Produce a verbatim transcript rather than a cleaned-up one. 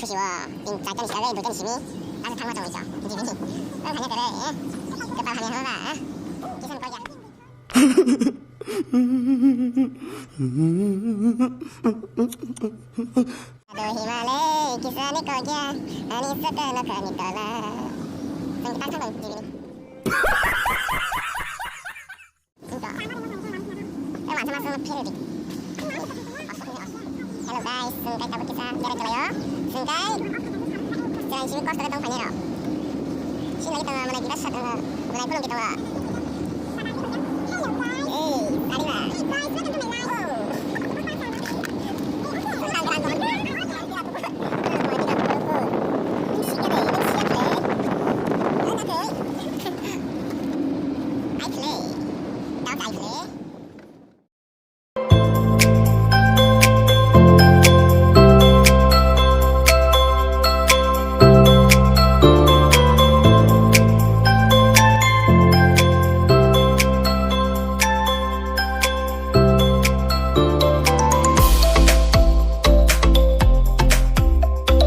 Siwa, tin charta ni sari, duita ni simi, asa thangma chong iso. Jibini. Ang hanya tere, eh. Kepal hanya hama ba, eh. Kisan kau ya. Aduh, Himalay, kisah ni kau ya. Ani saka no kani tola. Sang kita thang, jibini. Hello guys, sengkai tabuk kisa jara kelayo. Sengkai. Sengkai sini kos kata tong panero. Sini lagi tengah mana kita satu mana pun kita.